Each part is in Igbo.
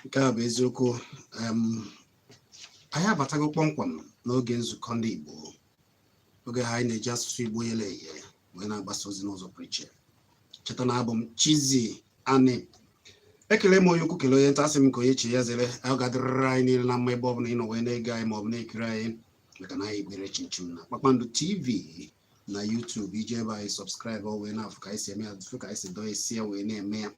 Nke a bụ eziokwu. Anyị abatago kpọmkwem n'oge nzukọ ndị Igbo, oge ha anyị na-eji asụsụ Igbo yele eye wee na-agbasa ozi n'ụzọ pụrụ iche. Cheta na abụ m Chizzy Ani. Ekele m onye ukwu, kele onye nta, asị m ka onye chi ya zere. Ọ ga-adịrịrị anyị niile na mma ebe ọ bụla ị nọ wee na-ege anyị maọbụ na-ekiri anyị, maka na anyị gbere chinchin na Kpakpando TV na YouTube. Iji ebe anyị subscribe wee na-afụ ka anyị si eme ya, fụ ka anyị si dọọ esi ya wee na-eme ya.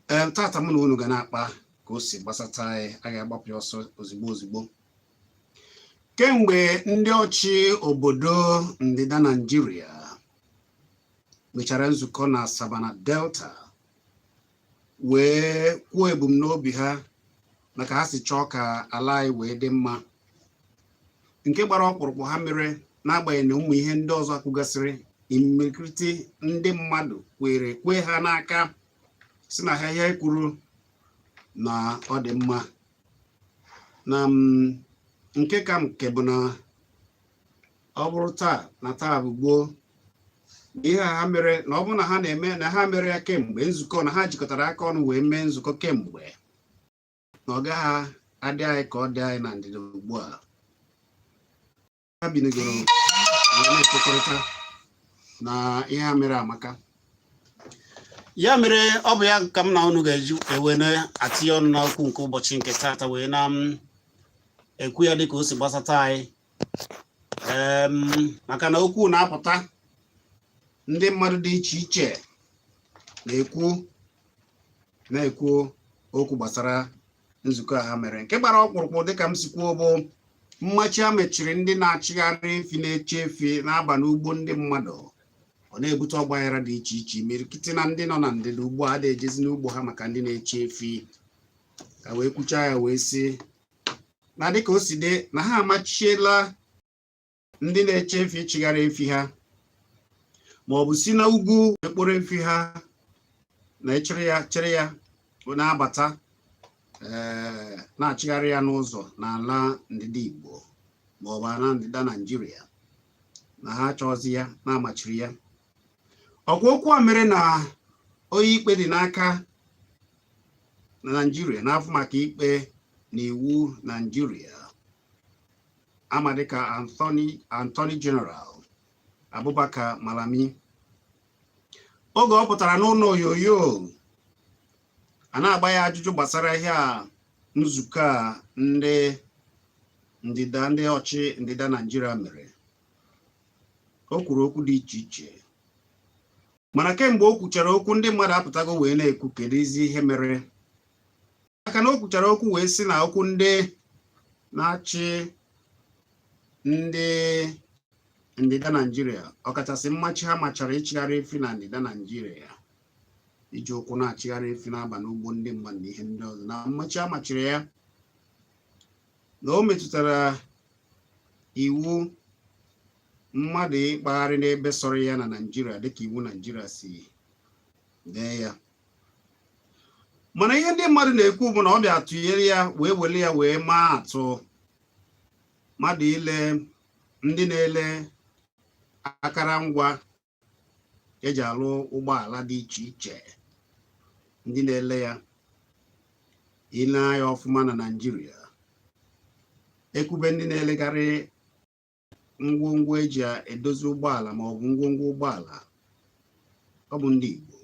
Ee, tata mụ na unu ga na-akpa ka o si gbasata anyị. A ga-agbapụ ya ọsọ ozigbo ozigbo. Kemgbe ndị ọchị obodo ndịda Naijiria mechara nzukọ na Asaba na Delta wee kwuo ebumnobi ha na ka ha si chọọ ka ala anyị wee dị mma, nke gbara ọkpụrụkpụ ha mere, n'agbanyeghị na ụmụ ihe ndị ọzọ kwugasịrị, imirikiti ndị mmadụ kwere kwe ha n'aka, si na ha ihe kwuru na ọ dị mma. Na nke ka nke bụ na ọ bụrụ taa na taa bụ gboo, ihe a ha mere, na ọ bụrụ na ha na-eme na ha mere ya kemgbe nzukọ na ha jikọtara aka ọnụ wee mee nzukọ kemgbe, na ọ gaghị adị anyị ka ọ dị anyị na ndịda ugbu a. Ha binigoro wee na-ekwekọrịta na ihe ha mere amaka. Ya mere, ọ bụ ya ka m na unu ga-eji ewe na-atinye ọnụ n'okwu nke ụbọchị nke tata, wee na m ekwu ya dịka o si gbasata anyị, maka na okwu na-apụta, ndị mmadụ dị iche iche na-ekwu okwu gbasara nzukọ a ha mere, nke gbara ọkpụrụkpụ, dịka m si kwuo, bụ mmachi a mechiri ndị na-achịgharị efi, na-eche efi, na-aba n'ugbo ndị mmadụ. Ọ na-ebute ọgbaghara dị iche iche. Imirikiti na ndị nọ na ndịda ugbu a adịghị ejezi n'ugbo ha maka ndị na-eche efi. Ka wee kwuchaa ya wee sị na dịka o si dị, na ha amachiela ndị na-eche efi ịchịgharị efi ha ma ọ bụ si na ugwu ekporo efi ha na echere ya chere ya na-abata, ee, na-achịgharị ya n'ụzọ n'ala ndịda Igbo ma ọ bụ ala ndịda Naijiria, na ha achọghịzi ya, na-amachiri ya. Ọkwa okwu a mere na onye ikpe dị n'aka na Naijiria na-afụ maka ikpe na iwu Naijiria ama dịka Attorney General Abubakar Malami, oge ọ pụtara n'ụlọ onyonyo a na-agba ya ajụjụ gbasara ihe a, nzukọ a ndị ndịda, ndị ọchị ndịda Naijiria mere, o kwuru okwu dị iche iche. Mana kemgbe o kwuchara okwu, ndị mmadụ apụtago wee na-ekwu kedu ezi ihe mere, maka na o kwuchara okwu wee sị na okwu ndị na-achị ndị ndịda Naijiria, ọkachasị mmachi ha machara ịchịgharị efi na ndịda Naijiria, iji ụkwụ na-achịgharị efi na-aba n'ugbo ndị mmadụ na ihe ndị ọzọ, na mmachi a machiri ya na o metụtara iwu mmadụ ịkpagharị n'ebe sọrọ ya na Naịjirịa dịka iwu Naịjirịa si dee ya. Mana ihe ndị mmadụ na-ekwu bụ na ọ bịa tụnyere ya wee were ya wee maa atụ mmadụ ile ndị na-ele akụrụngwa eji alụ ụgbọala dị iche iche, ndị na-ele ya ile anya ọfụma na Naịjirịa, ekwube ndị na-elegarị ngwongwo eji edozi ụgbọala ma ọ bụ ngwongwo ụgbọala, ọ bụ ndị Igbo.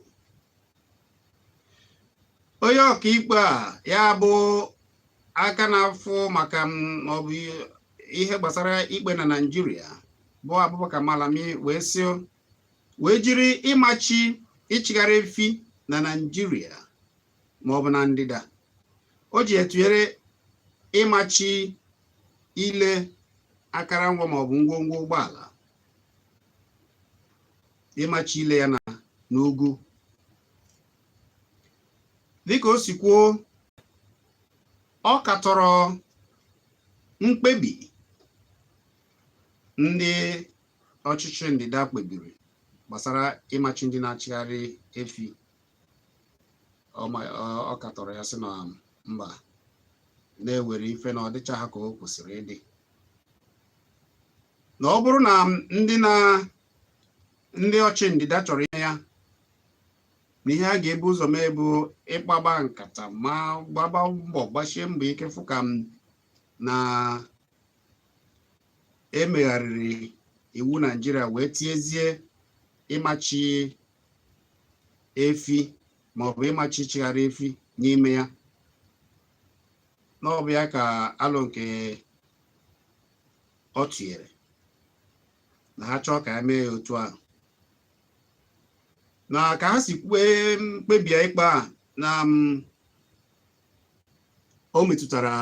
Onye ọkaikpe a, ya bụ aka na-afụ maka maọbụ ihe gbasara ikpe na Naịjirịa, bụ Abubakar Malami, wee sị wee jiri ịmachi ịchịgharị efi na Naịjirịa maọbụ na ndịda, o ji etụnyere ịmachi ile akụrụngwa maọbụ ngwongwo ụgbọala, ịmachi ile ya na n'ugwu. Dịka o si kwuo, ọ katọrọ mkpebi Ndị ọchịchị ndịda kpebiri gbasara ịmachi ndị na-achịgharị efi, ọ katọrọ ya, sị na mba na-ewere ife na ọ dịcha ha ka o kwesịrị ịdị, na ọ bụrụ na ndị ọchị ndịda chọrọ ime ya, na ihe a ga-ebu ụzọ mee bụ ịkpaba nkata ma gbaba mbọ, gbachie mbọ ike fụ ka m na emegharịrị iwu Naijiria wee tiezie ịmachi efi maọbụ ịmachi ịchịgharị efi n'ime ya. N'ọbụ ya ka alụ nke ọ tụnyere na ha chọọ ka ya mee ya otu ahụ, na ka ha si kpebie ikpe a na o metụtara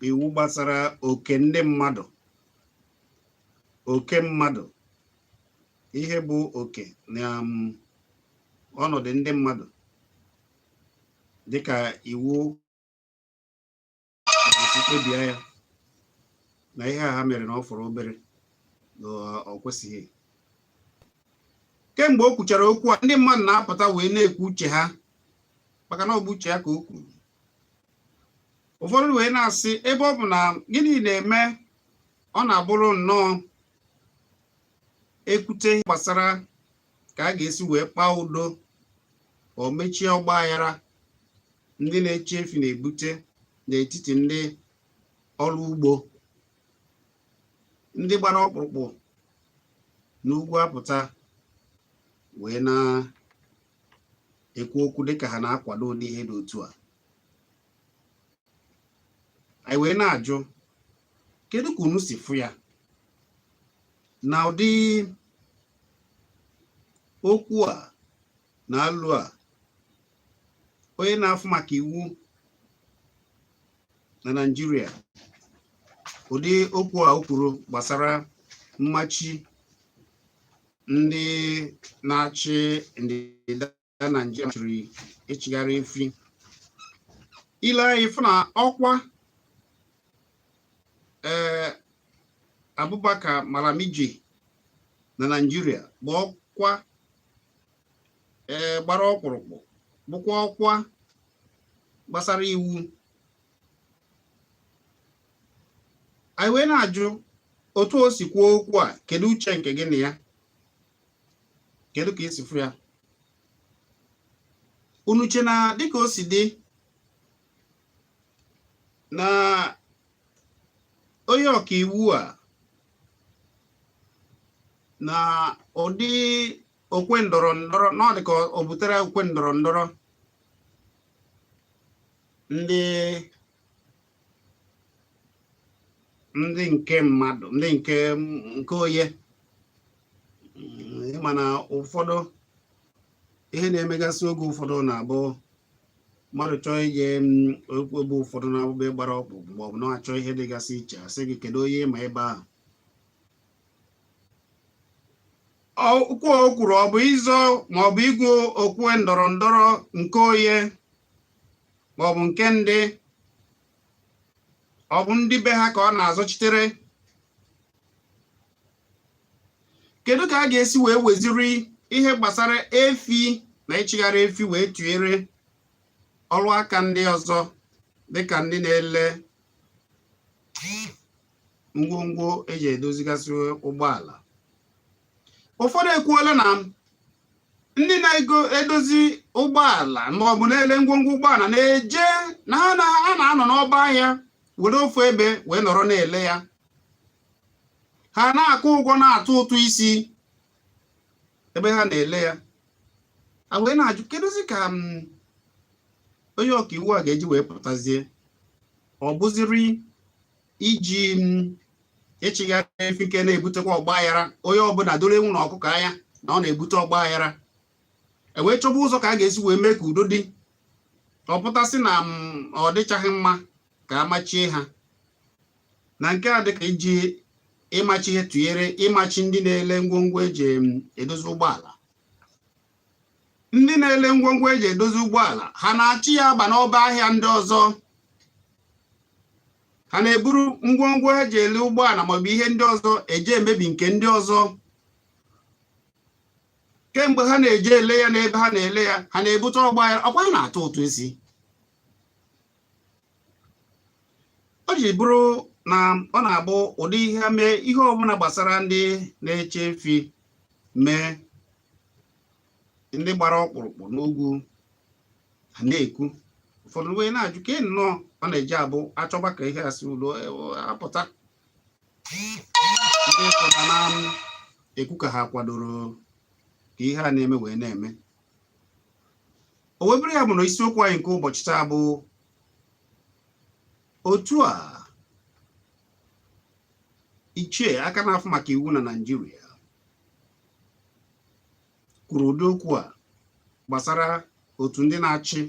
iwu gbasara oke ndị mmadụ, oke mmadụ, ihe bụ oke na ọnọdụ ndị mmadụ dịka iwu si kpebie ya, na ihe a ha mere na ọ fọrọ obere na ọ kwesịghị. Kemgbe o kwuchara okwu a, ndị mmadụ na-apụta wee na-ekwu uche ha, maka na ọ bụ uche ya ka o kwuru. Ụfọdụ wee na-asị, ebe ọ bụ na gịnị na-eme ọ na-abụrụ nnọọ ekwute gbasara ka a ga-esi wee kpaa udo, o mechie ọgba aghara ndị na-eche efi na-ebute n'etiti ndị ọrụ ugbo, ndị gbara ọkpụrụkpụ n'ugwu apụta wee na-ekwu okwu dịka ha na-akwado ụdị ihe dị otu a. Anyị wee na-ajụ, kedu ka unu si fụ ya na ụdị okwu a na alụ a onye na-afụ maka iwu na Naịjirịa, ụdị okwu a o kwuru gbasara mmachi ndị na-achị ndịda Naịjirịa chịrị ịchịgharị efi? Ile anyị fụ na ọkwa Abubakar Malami ji na Naịjirịa bụ ọkwa gbara ọkpụrụkpụ, bụkwa ọkwa gbasara iwu. Anyị wee na-ajụ, otu o si kwuo okwu a, kedu uche nke gị na ya? Kedu ka esi fụ ya? Unu che na dịka o si dị na onye ọkaiwu a na ụdị okwe ndọrọ ndọrọ na ọ dị ka o butere okwe ndọrọ ndọrọ ndị nke mmadụ, ndị nke onye? Mana ụfọdụ ihe na-emegasị oge ụfọdụ na-abụ mmadụ chọọ ije ebe ụfọdụ na-abụbe gbara ọkpụ ma ọ bụ na-achọ ihe dịgasị iche, asị gị, kedu onye ma ebe ahụ? Okwu o kwuru, ọ bụ ịzọ ma ọ bụ igwu okwe ndọrọ ndọrọ nke onye ma ọ bụ nke ndị, ọ bụ ndị be ha ka ọ na-azọchitere? Kedu ka a ga-esi wee weziri ihe gbasara efi na ịchịgharị efi wee tụnyere ọrụ aka ndị ọzọ, dịka ndị na-ele ngwongwo eji edozigasị ụgbọala? Ụfọdụ ekwuola na ndị na-edozi ụgbọala ma ọ bụ na-ele ngwongwo ụgbọala na-eje na ha na-anọ n'ọba ahịa were ofu ebe wee nọrọ na-ele ya, ha na-akwụ ụgwọ, na-atụ ụtụ isi ebe ha na-ele ya. A wee na-ajụ, kedụzi ka onye ọka iwu a ga-eji wee pụtazie, ọ bụziri iji ịchịgharị efi nke na-ebutekwa ọgba aghara, onye ọbụla doro ewu na ọkụkọ anya na ọ na-ebute ọgba aghara, e wee chọba ụzọ ka a ga-esi wee mee ka udo dị, ọ pụtasị na ọ dịchaghị mma ka a machie ha, na nke a dịka iji ịmachi ihe tụnyere ịmachi ndị na-ele ngwongwo eji edozi ụgbọala? Ndị na-ele ngwongwo eji edozi ụgbọala, ha na-achị ya aba n'ọba ahịa ndị ọzọ? Ha na-eburu ngwongwo ha ji ele ụgbọala maọbụ ihe ndị ọzọ eje emebi nke ndị ọzọ. Kemgbe ha na-eje ele ya n'ebe ha na-ele ya, ha na-ebute ọgba aghara, ọkwa ha na-atụ ụtụ isi. O ji bụrụ na ọ na-abụ ụdị ihe mee, ihe ọbụla gbasara ndị na-eche efi mee, ndị gbara ọkpụrụkpụ n'ugwu ha na-ekwu, ụfọdụ wee na-ajụ ka nnọọ ọ na-eji abụ achọba ka ihe a si udo apụta, ndị ụfọdụ na-ekwu ka ha kwadoro ka ihe a na-eme wee na-eme. O wee bụrụ ya bụ na isiokwu anyị nke ụbọchị taa bụ otu a ichie aka na-afụ maka iwu na Naịjirịa kwuru ụdị okwu a gbasara otu ndị na-achị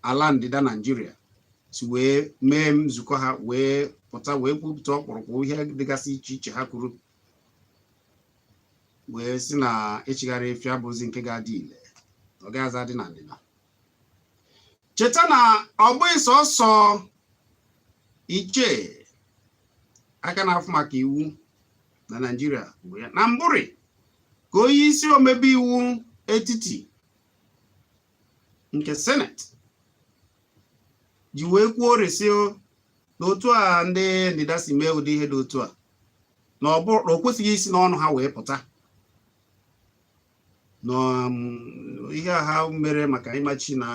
ala ndịda Naịjirịa si wee mee nzukọ ha, wee pụta wee kwupụta ọkpụrụkpụ ihe dịgasị iche iche ha kwuru, wee sị na ịchịgharị efi abụzi nke ga-adị ile, ọ gaghịzi adị na ndịda. Cheta na ọ bụghị sọsọ ichie aka na-afụ maka iwu na Naịjirịa bụ ya na mbụrị ka onye isi omebe iwu etiti nke seneti ji wee kwuo resi na otu a ndị ndịda si mee ụdị ihe dị otu a, na ọ bụrụ na o kwesịghị isi n'ọnụ ha wee pụta na ihe a ha mere maka ịmachi na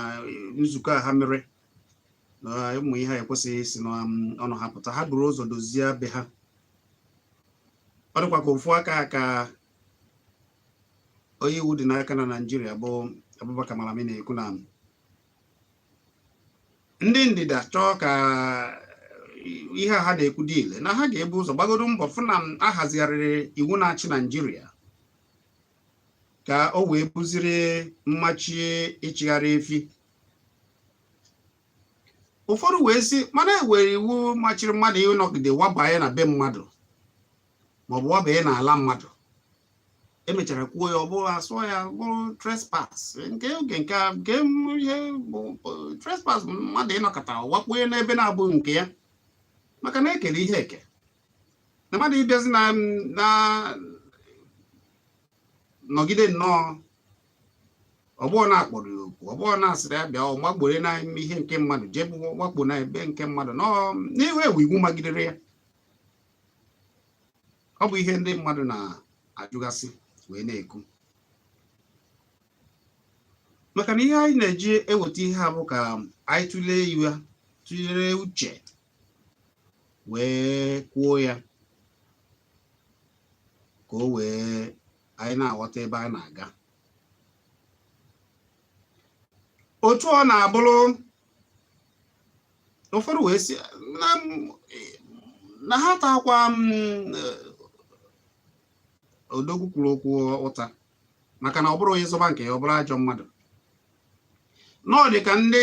nzukọ a ha mere, na ụmụ ihe a ekwesịghị isi n'ọnụ ha pụta. Ha buru ụzọ dozie be ha. Ọ dịkwa ka ofu aka ka onye iwu dị n'aka na Naịjirịa bụ Abubakar Malami na-ekwu na ndị ndịda chọọ ka ihe a ha na-ekwu dị ile, na ha ga-ebu ụzọ gbagodo mbọ fụ na a hazigharịrị iwu na-achị Naịjirịa ka o wee buziri mmachi ịchịgharị efi. Ụfọdụ wee sị mana e were iwu machiri mmadụ ịnọgide wabanye na be mmadụ maọbụ wabanye n'ala mmadụ. Emechara kwuo ya, ọ bụrụ asụọ ya bụrụ trespass, nke oge nke nke ihe bụ trespass, mmadụ ịnọkọta wakponye n'ebe na-abụghị nke ya, maka na ekere ihe eke, na mmadụ ịbịazi na nọgide nnọọ, ọ bụọ na-akpọrọ ya oku, ọ bụọ na-asịrị ya bịa, ọ gbagbore na ihe nke mmadụ, jee wakpo na ebe nke mmadụ n'ihu ewu iwu magidere ya. Ọ bụ ihe ndị mmadụ na-ajụgasị wee na-ekwu, maka na ihe anyị na-eji eweta ihe a bụ ka anyị tụlee ya, tụnyere uche wee kwuo ya, ka o wee anyị na-aghọta ebe anyị na-aga. Otu ọ na-abụrụ ụfọdụ wee sị na ha takwa odogwu kwuru okwu ụta, maka na ọ bụrụ onye zọba nke ya, ọ bụrụ ajọ mmadụ, na ọ dị ka ndị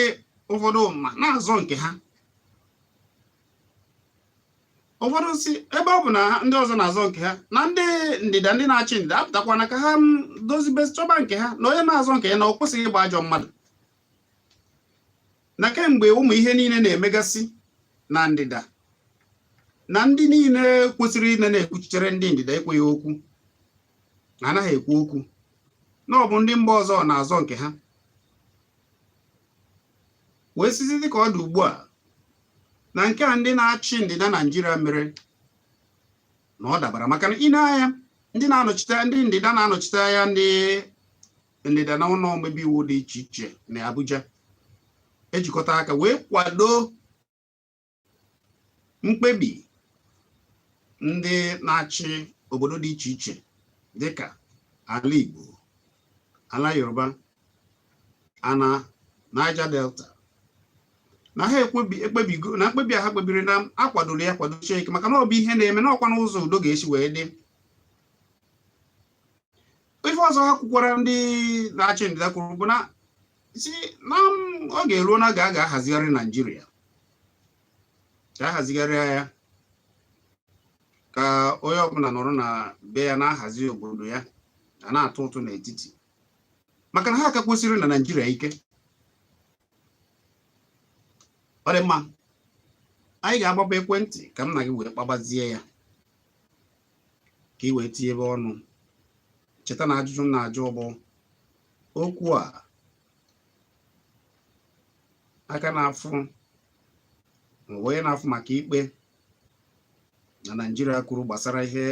ụfọdụ ma na-azọ nke ha. Ụfọdụ si ebe ọ bụ na ndị ọzọ na-azọ nke ha, na ndị ndịda, ndị na-achị ndịda apụtakwana ka ha dozibe chọba nke ha, na onye na-azọ nke ya na ọ kwesịghị ịgba ajọ mmadụ, na kemgbe ụmụ ihe niile na-emegasị na ndịda, na ndị niile kwesịrị ịna na-ekwuchitere ndị ndịda ekweghị okwu, anaghị ekwu okwu, na ọ bụ ndị mba ọzọ na-azọ nke ha. Wee sizi dịka ọ dị ugbu a na nke a ndị na-achị ndịda Naijiria mere na ọ dabara, maka na ị na-anya ndị na-anọchite ndị ndịda na-anọchite anya ndị ndịda na ụlọ omebe iwu dị iche iche na Abuja ejikọta aka wee kwado mkpebi ndị na-achị obodo dị iche iche dịka ala Igbo, ala Yoruba, ana Niger Delta, na ha ekpebigo na mkpebi a ha kpebiri na akwadoro ya kwadochie ike, maka na ọ bụ ihe na-eme n'ọkwa n'ụzọ udo ga-esi wee dị. Ife ọzọ ha kwukwara, ndị na-achị ndịda kwuru, bụ na si na ọ ga-eruo na ga ga-ahazigharị Naijiria, ka ahazigharịa ya ka onye ọbụla nọrọ na be ya na-ahazi obodo ya na na-atụ ụtụ n'etiti, maka na ha ka kwesịrị na Naijiria ike. Ọ dị mma. Anyị ga-agbapụ ekwentị ka m na gị wee kpabazie ya, ka ị wee tinyebe ọnụ. Cheta na ajụjụ m na-ajụ bụ okwu a aka na-afụ ma onye na-afụ maka ikpe na Naịjirịa kwuru gbasara ihe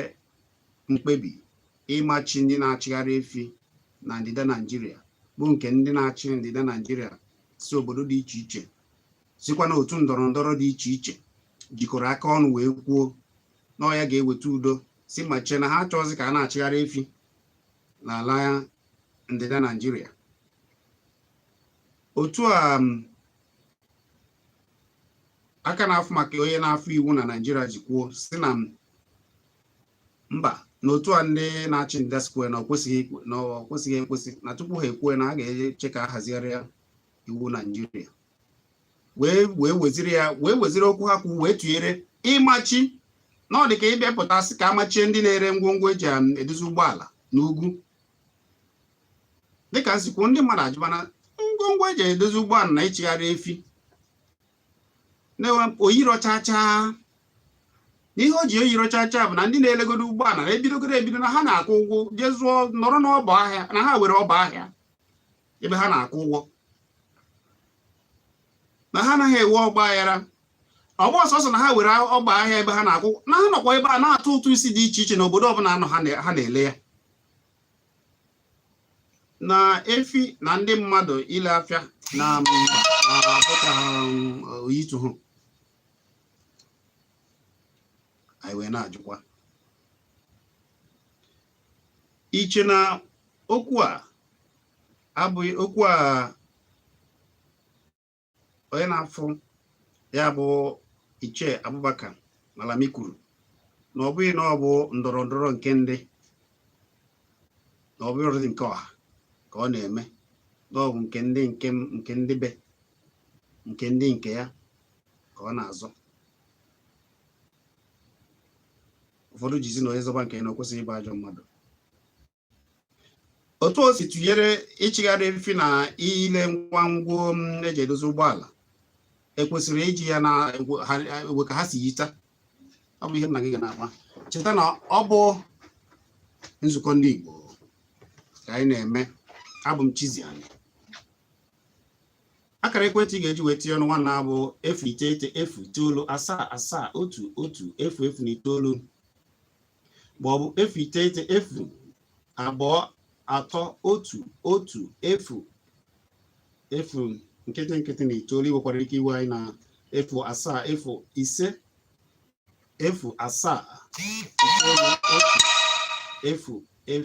mkpebi ịmachi ndị na-achịgharị efi na ndịda Naịjirịa, bụ nke ndị na-achị ndịda Naịjirịa si obodo dị iche iche, sikwa n'otu ndọrọ ndọrọ dị iche iche jikọrọ aka ọnụ wee kwuo na ọ ya ga-eweta udo, si machie na ha achọghịzị ka a na-achịgharị efi n'ala ndịda Naịjirịa. Otu a aka na-afụ maka onye na-afụ iwu na Naịjirịa ji kwuo si na mba, na otu a ndị na-achị ndịda sikwe na ọ kwesịghị ekwesị, na tupu ha ekwue na a ga-eche ka a hazigharịa iwu Naịjirịa, wee weziri ya, wee weziri okwu ha kwu wee tụnyere ịmachi na ọ dị ka ịbịapụta sị ka amachie ndị na-ere ngwongwo eji edozi ụgbọala n'ugwu. Dịka nsikwu ndị mmadụ ajụbana ngwongwo eji edozi ụgbọala na ịchịgharị efi na oyiro chacha, na ihe o ji oyiro chacha bụ na ndị na-elegodo ụgbọala na-ebidogoro ebido na ha na-akwụ ụgwọ jee zụọ, nọrọ n'ọba ahịa, na ha were ọba ahịa ebe ha na-akwụ ụgwọ, na ha anaghị ewe ọgba aghara. Ọ bụ ọsọsọ na ha were ọgba ahịa ebe ha na-akwụ, na ha nọkwa ebe a na-atụ ụtụ isi dị iche iche n'obodo ọbụla nọ ha na-ele ya na efi na ndị mmadụ ile afịa na apụta oyituhu. Anyị wee na-ajụkwa iche na okwu a abụghị okwu a onye na-afụ ya bụ Ichie Abubakar Malami kwuru na ọ bụghị na ọ bụ ndọrọ ndọrọ nke ndị na ọ bụghị nke ọha ka ọ na-eme, na ọ bụ nke ndị nke ndị be nke ndị nke ya ka ọ na-azọ. Ụfọdụ jizi na onye zọba nke ya na o kwesịghị ịbụ ajọ mmadụ. Otu o si tụnyere ịchịgharị efi na ile ngwa ngwo eji edozi ụgbọala, ekwesịrị iji ya na ewe ka ha si yita. Ọ bụ ihe nna gị ga na-akpa. Cheta na ọ bụ nzukọ ndị Igbo ka anyị na-eme. Abụ m Chiziani. Akara ekwentị ị ga-eji wee tinye ọnụ nwanna bụ 0 9 0 9 7 7 1 1 0 0 9, ma ọ bụ 0 9 0 2 3 1 1 0 0 0 0 9. I nwekwara ike iwe anyị na 0 7 0 5 0 7 9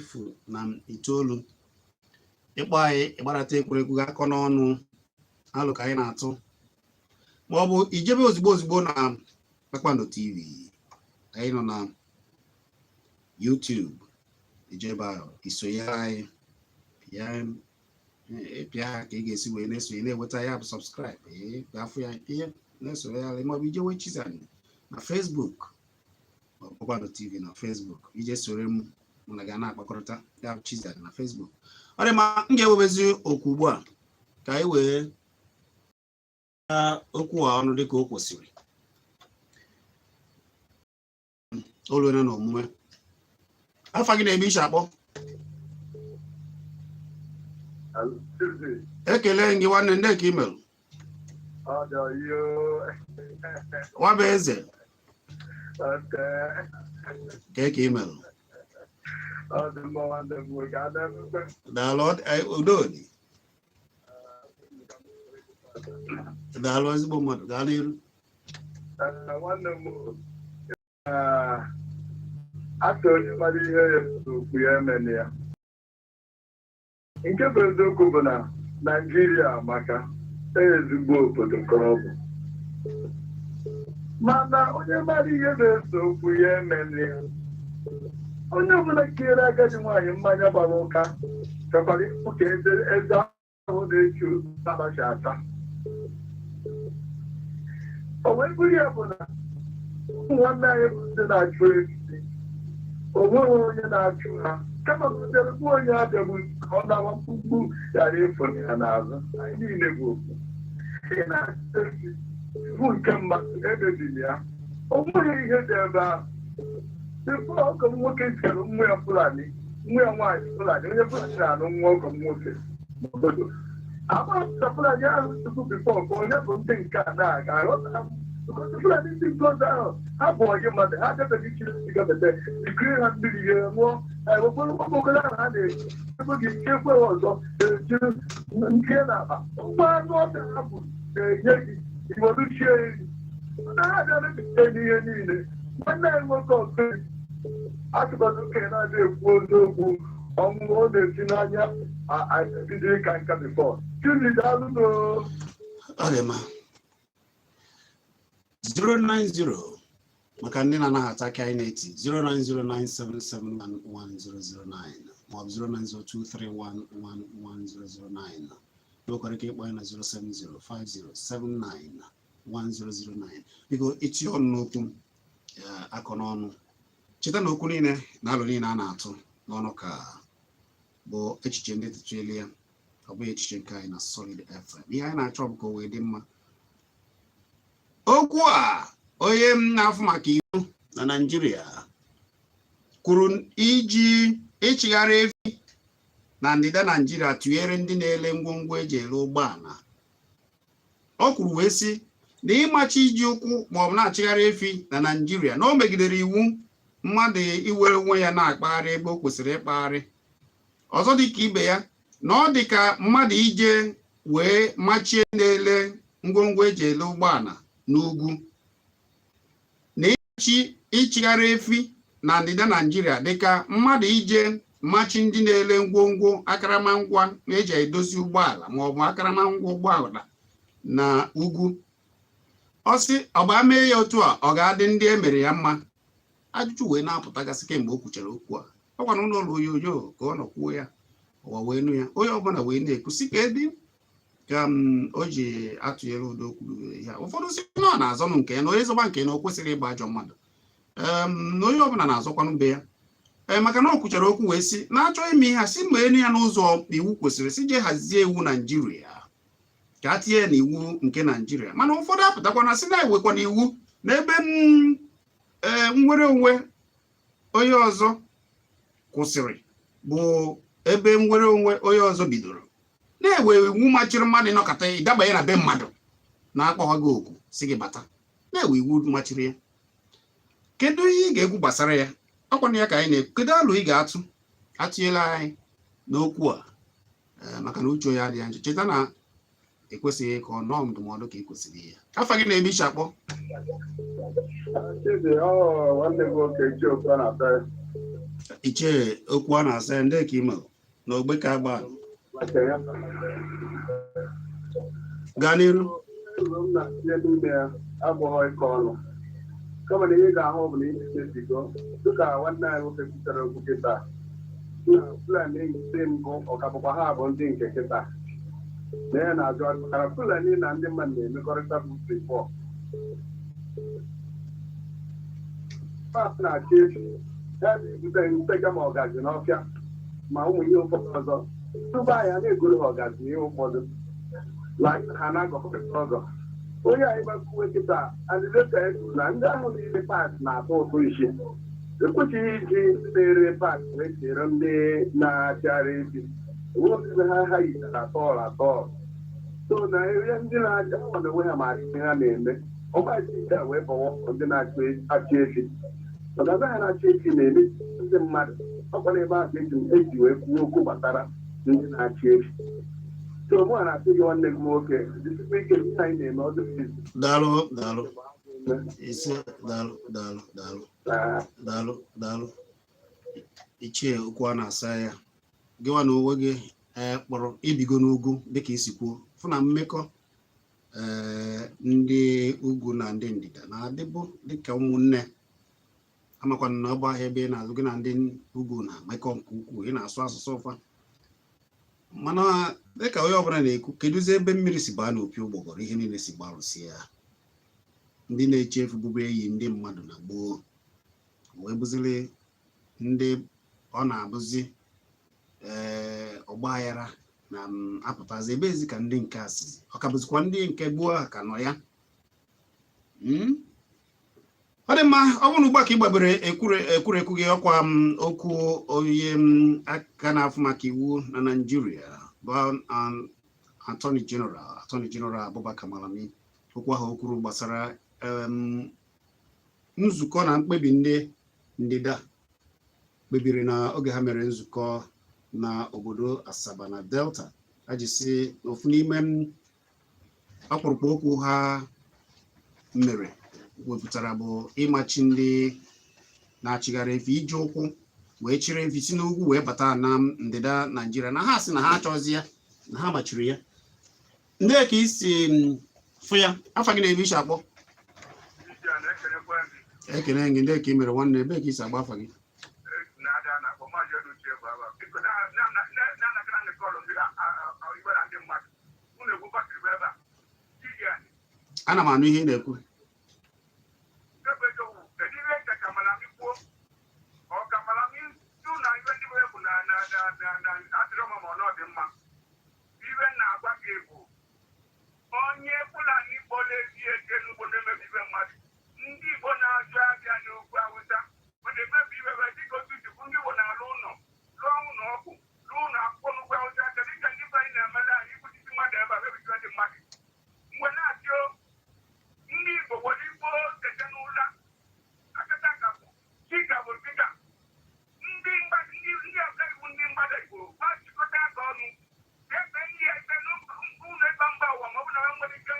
1 0 0 9. Ịkpọ anyị, ịgbarata ekwurekwu gị akọ n'ọnụ alụ ka anyị na-atụ, ma ọ bụ ijebe ozigbo ozigbo na Kpakpando TV. Anyị nọ na YouTube. Ijebe ahụ, isonyere anyị, pịa ha ka ị ga-esi wee na-esonye, na-enweta ya bụ subscribe, afụ ya ihe na-esonye anyị, ma ọ bụ ijewe Chiziani na Facebook, ma ọ bụ Kpakpando TV na Facebook, ije soro m, mụ na ga na-akpakọrịta. Ya bụ Chiziani na Facebook. Ọ dị mma, m ga-ewebezi okwu ugbu a ka anyị wee okwu a ọnụ dịka o kwesịrị olu na omume. Afa gị na ebe i si akpọ? Ekele gị nwanne, ndị ka imelụ nwa bụ eze ka imelụ. Daalụ, udo dị. Daalụ, ezigbo mmadụ, gaa n'iru. Nwanne m, ata onye mara ihe ya okwu ya emena ya. Nke bụ eziokwu bụ na Naijiria amaka, ezigbo obodo ka ọ bụ, mana onye mara ihe na-ese okwu ya emena ya. Onye ọbụla tinyere agadi nwaanyị mmanya gbara ụka chọkwara ịhụ ka eze eze ahụ na-echu abacha ata. O wee bụrụ ya bụ na ụmụ nwanne anyị bụ ndị na-achụ efi, o nweghị onye na-achụ ha, kama butere bụ onye abịagbu ka ọ nawa mkpukpu ghara ịfụ ya n'azụ. Anyị niile bụ ofu. Ị na-achụ efi. Iwu nke mmadụ emebiri ya, o nweghị ihe dị ebe ahụ. Tupu ọgọ m nwoke zitere nwa ya Fulani, nwa ya nwaanyị Fulani, onye Fulani na-anụ nwa ọgọ m nwoke n'obodo agbapụta Fulani ahụ tupu before ka onye bụ ndị nke a na-aga aghọta m. Because Fulani ndị nke ọzọ ahụ, ha bụ ọyị mmadụ, ha debeghị chiri gabete ikiri ha mmiri ihe ṅụọ, ewekwere okpokoro ahụ ha na-eji ebe gị nke ekwe ha ọzọ ejiri nke na-akpa ngwa anụ ọbịa ha bụ na-enye gị iwere chie eri. Mana ha bịa mebite n'ihe niile. Nwanne anyị nwoke ọzọ atụmatụ okenye na-adị ekwu eziokwu, ọnwụ ọ na-esi n'anya ebido ịka nka before. Chidi, daalụ. Ọ dị mma. 090 maka ndị na-anaghị ata aka anyị na-eti 09097711009 maọbụ 09023111009. Nwekwara ike ịkpọ anyị na 07050791009. Biko, itinye ọnụ n'okwu akọ n'ọnụ. Cheta na okwu niile na alụ niile a na-atụ n'ọnụ ka bụ echiche ndị tụtụelu ya, ọ bụghị echiche nke anyị na Solid FM. Ihe anyị na-achọ bụ ka o wee dị mma. Okwu a onye m na-afụ maka iwu na Naịjirịa kwuru iji ịchịgharị efi na ndịda Naịjirịa tụnyere ndị na-ele ngwongwo eji ere ụgbọala, o kwuru wee sị na ịmachi iji ụkwụ maọbụ na-achịgharị efi na Naịjirịa na o megidere iwu mmadụ iwere onwe ya na-akpagharị ebe o kwesịrị ịkpagharị. Ọzọ dị ka ibe ya, na ọ dị ka mmadụ ije wee machie na-ele ngwongwo eji ele ụgbọala n'ugwu, na ịmachi ịchịgharị efi na ndịda Naịjirịa dịka mmadụ ije machi ndị na-ele ngwongwo akaramangwa eji edozi ụgbọala maọbụ akaramangwa ụgbọala na ugwu. Ọ sị ọ bụ mee ya otu a, ọ ga-adị ndị e mere ya mma? Ajụjụ wee na-apụtagasị kemgbe o kwuchara okwu a. Ọkwa na ụlọ ọrụ onyonyo ka ọ nọ kwuo ya, ụwa wee nụ ya, onye ọbụla wee na-ekwu sị ka edi ka m o ji atụnyere ụdị okwu ya. Ụfọdụ sị na ọ na-azọnụ nke ya, na onye zọba nke ya na o kwesịrị ịgba ajọ mmadụ, na onye ọbụla na-azọkwanụ be ya. Ee, maka na o kwuchara okwu wee sị na-achọ ime ihe a, sị ma enu ya n'ụzọ iwu kwesịrị, si jee hazie iwu Naijiria ka a tinye ya n'iwu nke Naijiria. Mana ụfọdụ apụtakwana sị na-ewekwana iwu n'ebe m ee nwere onwe onye ọzọ kwụsịrị bụ ebe nwere onwe onye ọzọ bidoro, na-ewe iwu machiri mmadụ ịnọkọta ịdabanye na be mmadụ na-akpọghọ gị oku si gị bata, na-ewe iwu machiri ya. Kedu ihe ị ga-ekwu gbasara ya? Ọkwana ya ka anyị na-ekwu. Kedu alụ ị ga-atụ atụnyela anyị n'okwu a? Ee, maka na uche ya adịghị njọ. Cheta na ekwesịghị ka ọ nọọ ndụmọdụ ka ị kwesịrị ya. Afa gị na-eme iche akpọ? Chidi, ọ nwanne gị nwoke Ichie na-ata ya. Ichie okwu a na-asa ya ndị ka ime na ogbe ka agba. Maka ya. Gaa n'iru. Uru m na-etinye n'ime ya abụghị ịkọ ọnụ, kama na ihe ị ga-ahụ bụ na ihe mebigo. Dịka nwanne anyị nwoke kwutere okwu kịta na Fulani ndị mbụ, ọka bụkwa ha bụ ndị nke kịta na ya na-ajụ akara Fulani na ndị mmadụ na-emekọrịta bụ before na-achị efi ya na-ebute ntega ma ọgazi n'ọfịa ma ụmụ ihe ụfọdụ ọzọ tupu anyị a na-egoro ha ọgazi ihe ụfọdụ like ha na-agọkọrịta ọgọ. Onye anyị gbakwuwe kịta adịdịka kwuru na ndị ahụ na-ere parts na-atụ ụtụ isi, ekwesịghị iji ndị na-ere parts wee chere ndị na-achịgharị efi enweghị ha ha yichara atọl atọl. So na ihe ndị na-acha ha na onwe ha maara ihe ha na-eme. Ọgbaji nke a wee bọwa ndị na-achị achị efi, maka na ha na-achị efi na-eme ndị mmadụ. Ọkwa n'ebe ahụ ka eji wee kwuo okwu gbasara ndị na-achị efi. So mụ na-asị gị, nwanne gị nwoke, jisikwa ike ihe anyị na-eme, ọ dịghị izu. Daalụ, daalụ. Ise, daalụ, daalụ, daalụ, daalụ, daalụ, ichie okwu a na-asa ya. Gịwa na onwe gị, ee, kpọrọ ibigo n'ugwu, dịka isi kwuo, fụ na mmekọ, ee, ndị ugwu na ndị ndịda na-adịbụ dịka ụmụnne. Amakwana na ọ bụ ahịa ebe ị na-azụ gị na ndị ugwu na-emekọ nke ukwuu, ị na-asụ asụsụ ụfa. Mana dịka onye ọbụla na-ekwu, kedụzi ebe mmiri si baa n'opi ụgbọgọrọ, ihe niile si gbarụsie ya? Ndị na-eche efu bụbu eyi ndị mmadụ na gboo wee bụziri ndị ọ na-abụzi, ee, ọgba aghara na m apụtazi ebe ezi ka ndị nke a sizi, ọ ka bụzikwa ndị nke gboo a ka nọ ya. Ọ dị mma. Ọ bụrụ na ugbu a ka ị gbabere ekwurekwu gị, ọkwa m okwu onye m aka na-afụ maka iwu na Naịjirịa bụ Attorney General Abubakar Malami, okwu ahụ o kwuru gbasara nzukọ na mkpebi ndị ndịda kpebiri na oge ha mere nzukọ na obodo Asaba na Delta, ha ji si ofu n'ime m ọkpụrụkpụ okwu ha mere wepụtara bụ ịmachi ndị na-achịgharị efi iji ụkwụ wee chịrị efi si n'ugwu wee bata na ndịda Naijiria, na ha sị na ha achọzi ya, na ha machiri ya. Ndị ka isi fụ ya, afa gị na-ebe isi akpọ? Ekene gị. Ndị ka ị mere, nwanne, ebe ka isi agba, afa gị? Na-ada na-akpọ Maazị Oduche bụ aba. Biko, na-anakara ndị kọlụ ndị igwe na ndị mmadụ unu egwu battery bụ ebe a Chidiani. Ana m anụ ihe ị na-ekwu. Ebe eziokwu, kedu ihe nche ka Malami kwuo? Ọ ka Malami jụ na ihe ndị bụ na adịrọ mma, ma ọ na ọ dị mma. Ihe m na-agwa gị bụ onye Fulani kpọrọ ezi eke n'ugbo na-emebi ibe mmadụ, ndị Igbo na-azụ abịa n'ugwu Awụsa ọ na-emebi ibe ebe dịka otu chukwu. Ndị Igbo na-alụ ụlọ, lụọ ụlọ ọgwụ, lụọ ụlọ akwụkwọ n'ugwu Awụsa. Kedu ka ndị be anyị na-emere anyị ikwuchisi mmadụ ebe a mebichiwe ndị mmadụ? Mgbe na-achị ndị Igbo were Igbo tete n'ụla akata ka bụ chika bụ dịka ndị mgbada, ndị ọka iwu, ndị mgbada Igbo ha jikọta aka ọnụ ebe ndị ebe n'ụlọ ịkpa mba ụwa, ma ọ bụ na ha nwere ike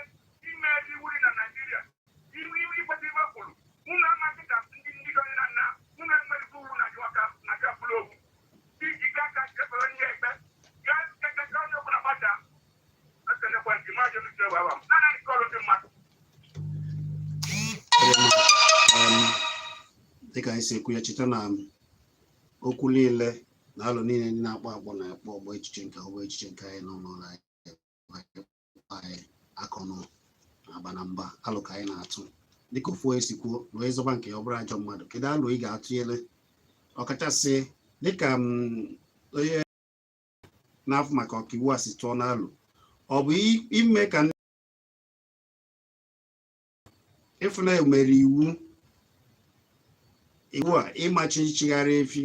ime iwu dị na Naijiria, iwu iwu ikweta ibe kwuru unu amasị ka ndị onye na nna unu enweghị iwu na ọka na gafuru okwu iji gaa ka jefere ndị ekpe gaa kekeke onye ọbụla gbada. Ekelekwa nke maazị Oluche Baba naanị kọlụ ndị mmadụ. Ọ dị mma. Dịka anyị si ekwu ya, cheta na okwu niile na alụ niile ndị na-akpọ akpọ na-akpọ ọgbọ echiche nke ọgbọ echiche nke anyị n'ụlọ ụlọ anyị, anyị akọnụ na-aba na mba, alụ ka anyị na-atụ dịka ofu onye si kwuo na onye zọba nke ya ọ bụrụ ajọ mmadụ. Kedu alụ ị ga-atụnyere, ọkachasị dịka onye na-afụ maka ọkaiwu a si tụọ n'alụ? Ọ bụ ime ka ịfụ na mere iwu a ịmachi nchigharị efi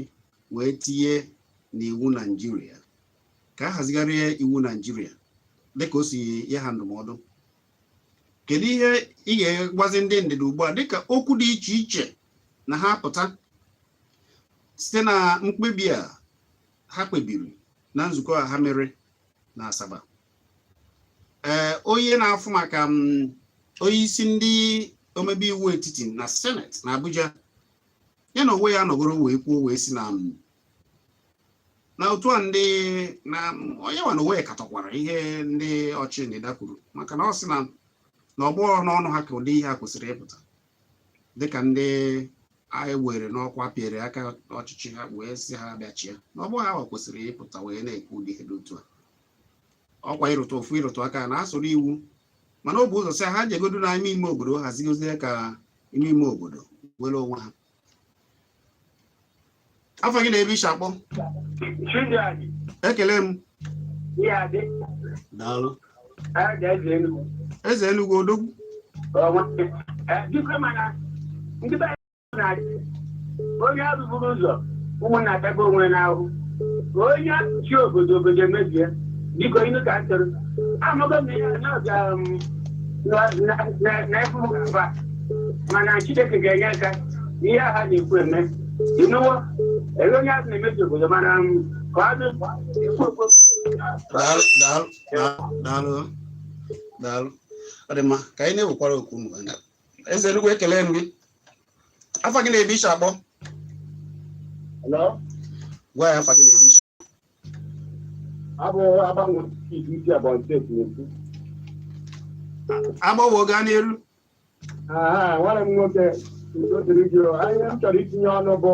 wee tinye n'iwu Naijiria, ka a hazigharịa iwu Naijiria dịka o si nye ha ndụmọdụ? Kedu ihe ị ga-agwazi ndị ndịda ugbu a, dịka okwu dị iche iche na ha pụta site na mkpebi a ha kpebiri na nzukọ a ha mere na Asaba? Ee, onye na-afụ maka onye isi ndị omebe iwu etiti na Senate na Abuja, ya na onwe ya nọgoro wee kwuo wee sị na otu a ndị na onye nwa na onwe ya katọkwara ihe ndị ọchị ndịda kwuru, maka na ọ sị na ọgbọ n'ọnụ ha ka ụdị ihe a kwesịrị ịpụta, dịka ndị anyị were n'ọkwa pịara aka ọchịchị ha wee sị ha bịachie na ọgbọ ha kwesịrị ịpụta wee na-ekwu ụdị ihe dị otu a. Ọkwa ịrụtụ ofu ịrụtụ aka na asụrụ iwu, mana ọ bụ ụzọ sị ha jegodu na ime ime obodo hazigozie ka ime ime obodo were onwe ha. Afọ gị na-ebe ishi akpọ? Chidiani, Ekele m. Ihe adị, Daalụ. Eze eze Enugu. Eze Enugu, odogwu. Biko, mana ndị be anyị na-adị onye arụburu ụzọ ụmụnna atago onwe n'ahụ, onye chi obodo obodo emebie. Biko, inu ka m chọrọ amago m ihe na ọbịa na efu m ga-aba, mana Chineke ga-enye aka ihe a ha na-ekwu eme. Ịnụwo ebe onye ahụ na-emebi obodo, mana ka ọ dị ekwu ekwu. Daalụ, daalụ, daalụ, daalụ. Ọ dị mma ka anyị na-ewekwara okwu mgbe eze Enugu. Ekele m gị. Afa gị na-ebe ishi akpọ? Hello? Gwa ya afa gị na-ebe ishi. Abụ agbanwe isi Ebonyi Steeti na-ekwu. Agbanwe, gaa n'elu. Aha, nwanne m nwoke, udo dịrị gị o. Ihe m chọrọ itinye ọnụ bụ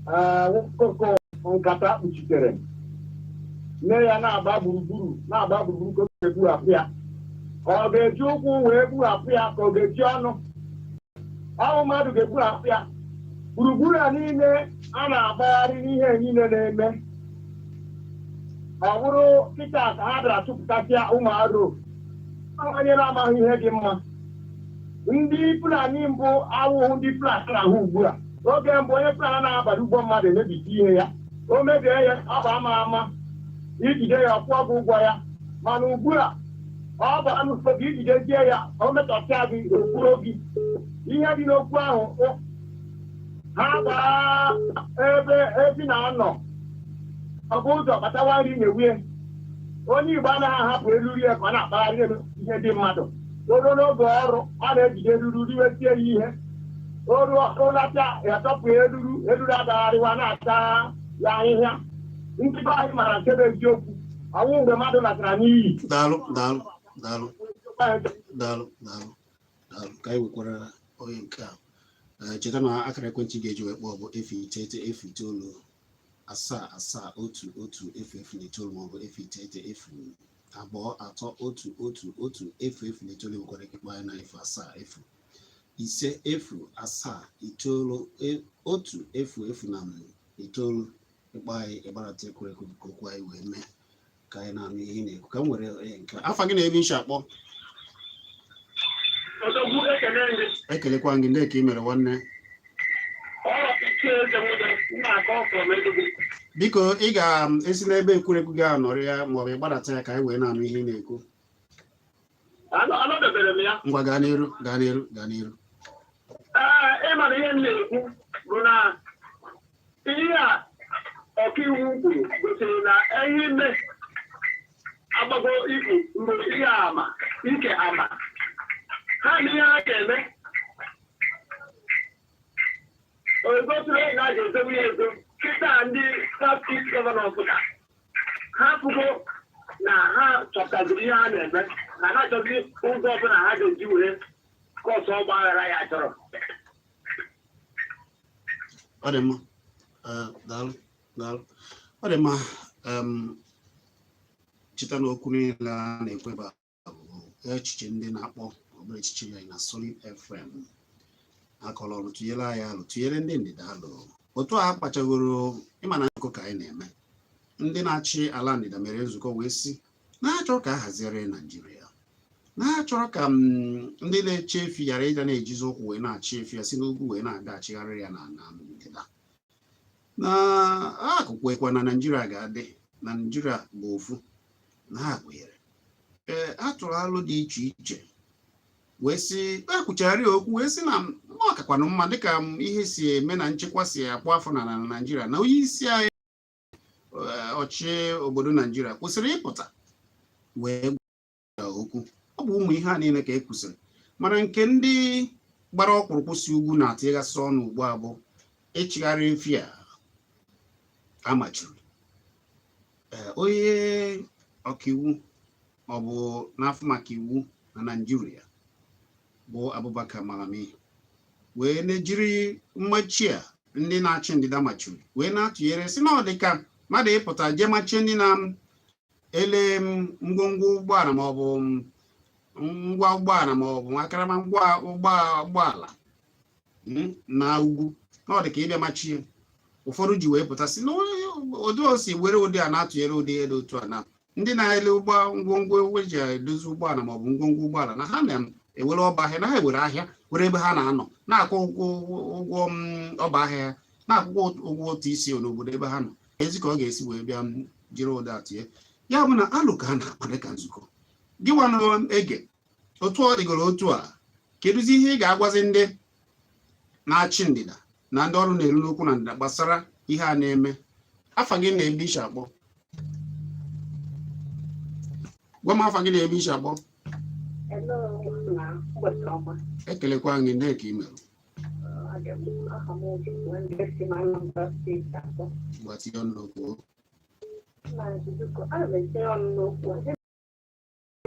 nwokoko nkata kpuchitere nne ya na-agba gburugburu, na-agba gburugburu ka ọ ga-ebughapụ ya. Ọ ga-eji ụkwụ wee bughapụ ya, ka ọ ga-eji ọnụ ọnwụ mmadụ ga-ebughapụ ya? Gburugburu a niile a na-agbagharị n'ihe niile na-eme, ọ bụrụ kịta ka ha bịara chụpụtasịa ụmụ arụ onye na-amaghị ihe dị mma. Ndị Fulani mbụ awụhụ ndị Fulani na-ahụ ugbu a. Oge mbụ, onye Fulani na-abara ugbo mmadụ emebisi ihe ya, o mebie ya, ọ bụ ama ama ijide ya, ọkwụọ gị ụgwọ ya. Mana ugbu a, ọ bara n'usoro gị ijidezie ya, o metọsịa gị, okwuro gị. Ihe dị n'okwu ahụ, ha gbaa ebe efi na-anọ, ọ bụ ụzọ kpatawa nri na-ewie. Onye Igbo anaghị ahapụ eriri ya ka ọ na-akpagharị elu ihe dị mmadụ. O ruo n'oge ọrụ, ọ na-ejide eruru riwesie ya ihe. O ruo ọrụ lata ya, tọpụ eruru, eruru adagharịwa na-ata ya ahịhịa. Ndị be anyị mara nke bụ eziokwu, ọnwụ mgbe mmadụ latara n'iyi. Daalụ, daalụ, daalụ, daalụ, daalụ, daalụ. Ka anyị nwekwara onye nke a. Cheta na akara ekwentị ga-eji wee kpọọ bụ 0 8 0 9 7 7 1 1 0 0 9 maọbụ 0 9 0 2 3 1 1 1 0 0 9. Nwekwara ike kpọọ anyị na 0 7 0 5 0 7 9 1 0 0 na 9. Ịkpọ anyị, ịgbarata ekwurekwu ka okwu anyị wee mee ka anyị na-anụ ihe ị na-ekwu. Ka m were onye nke a. Afa gị na ebe ishi akpọ? Odogwu, ekele gị. Ekelekwa gị. Ndị ka ị mere, nwanne? Ọrụ Ichie Eze Nwude na-akọ from Enugu. Biko, ị ga-esi n'ebe ekwurekwu gị anọrọ ya maọbụ ịgbadata ya ka anyị wee na-anụ ihe ị na-ekwu. Anọdebere m ya. Ngwa, gaa n'iru, gaa n'iru, gaa n'iru. Ee, ịma na ihe m na-ekwu bụ na ihe a ọkaiwu kwuru gosiri na ihe ime agbago ikwu mgbe ihe ama ike ama ha na ihe ha ga-eme o gosiri na a ga-ezowe ya ezo. Kịta ndị South East governor pụta, ha pụgo na ha chọpụtaziri ihe ha na-eme, ha na-achọzi ụzọ ọbụla ha ga-eji wee cause ọgba aghara ya chọrọ. Ọ dị mma. Daalụ, daalụ, ọ dị mma. Cheta na okwu niile a na-ekwu ebe a bụ echiche ndị na-akpọ, ọ bụrụ echiche ya na Solid FM akọrọ ọrụ tụnyere anyị alụ, tụnyere ndị ndịda alụ. Otu a kpachagoro ịma na nzukọ ka anyị na-eme. Ndị na-achị ala ndịda mere nzukọ wee sị na-achọ ka a haziere Naijiria, na-achọrọ ka ndị na-eche efi ghara ịga na-ejizi ụkwụ wee na-achị efi ya si n'ugwu wee na-aga achịgharị ya na ndịda, na akụkụ ekwa na Naijiria ga-adị na Naijiria bụ ofu na ha kwenyere. Ee, a tụrụ alụ dị iche iche wee sị ekwuchara ya okwu wee sị na ọ kakwanụ mma dịka ihe si eme na nchekwa si akpụ afọ na Naijiria, na onye isi anyị, ọchị obodo Naijiria, kwesịrị ịpụta wee gwa okwu. Ọ bụ ụmụ ihe a niile ka e kwusịrị, mana nke ndị gbara ọkpụrụkpụ si ugwu na-atịghasị ọnụ ugbu a bụ ịchịgharị efi a amachiri. Onye ọkaiwu ọ bụ n'afọ maka iwu na Naịjirịa bụ Abubakar Malami wee na-ejiri mmachi a ndị na-achị ndịda machiri wee na-atụnyere si na ọ dị ka mmadụ ịpụta jee machie ndị na-ele ngwongwo ụgbọala maọbụ ngwa ụgbọala maọbụ akaramangwa ụgbọala na ugwu, na ọ dị ka ịbịa machie. Ụfọdụ ji wee pụta si na ụdị o si were ụdị a na-atụnyere ụdị ihe dị otu a na ndị na-ele ụgbọ ngwongwo eji edozi ụgbọala maọbụ ngwongwo ụgbọala na ha na-ewere ọba ahịa, na ha ewere ahịa were ebe ha na-anọ na-akwụ ụgwọ ọba ahịa ha, na-akwụkwọ ụgwọ ụtụ isi n'obodo ebe ha nọ. Ezi ka ọ ga-esi wee bịa jiri ụda atụnye ya bụ na alụ ka a na-akpa dịka nzukọ gị nwanụ ege otu ọ dịgoro otu a. Kedụzi ihe ị ga-agwazi ndị na-achị ndịda na ndị ọrụ na-eru n'okwu na ndịda gbasara ihe a na-eme? Afa gị na ebe ishi akpọ? Gwa m afa gị na ebe ishi akpọ. Hello, na ụbọchị ọma. Ekelekwa gị. Ndị ka ị mere? Aha m bụ ndị si na Anambra Steeti akpọ. Gbatinye ọnụ n'okwu. Na nzuzo, ana m etinye ọnụ n'okwu a.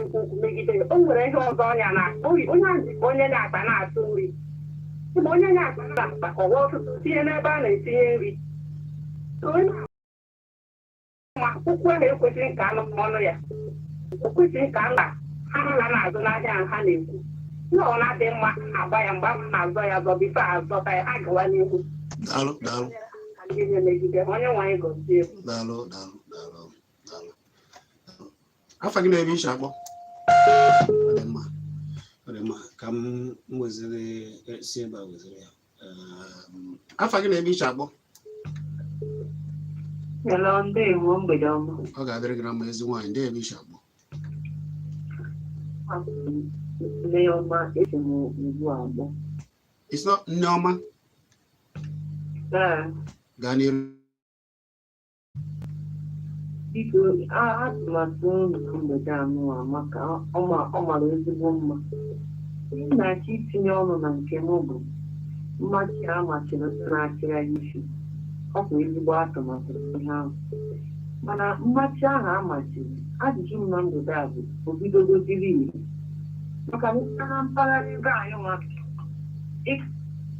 Ekwu okwu megide ya. O nwere ihe ọzọ ọnya na onye ahụ dịka onye na-akpa na-atụ nri. Mgbe onye na-akpa na-akpa ọwa ọtụtụ tinye n'ebe a na-etinye nri. Onye ma okwu ahụ ekwesịghị ka anụ ọnụ ya. O kwesịghị ka a na ha na na-azụ n'ahịa ahụ ha na-ekwu. Ihe ọ na-adị mma agba ya mgbe a na-azọ ya azọ before azọta ya, ha gawa n'ihu. Daalụ, daalụ. Ka ndị na-emegide onye nwaanyị gọzie m. Daalụ, daalụ, daalụ, daalụ. Afa gị na ebe ishi akpọ? Ọ dị mma, ọ dị Ọ dị mma ka m weziri si ebe a weziri ya. Afa gị na ebe i si akpọ? Hello, ndewo, mgbede ọma. Ọ ga-adịrị gị na mma, ezi nwaanyị. Ndị ebe i si akpọ? Nneọma, esi m ugbu a akpọ. It's not Nneọma? Ee. Gaa n'iru. Biko, atụmatụ unu na mgbede a nụwa maka ọ mara ezigbo mma. Ihe m na-achọ itinye ọnụ na nke m bụ mmachi a machiri ndị na-achịgharị isi. Ọ bụ ezigbo atụmatụ ihe ahụ. Mana mmachi ahụ a machiri, ajụjụ m na mgbede a bụ, o bidogodiri ire? Maka na ịga na mpaghara ebe anyị nwa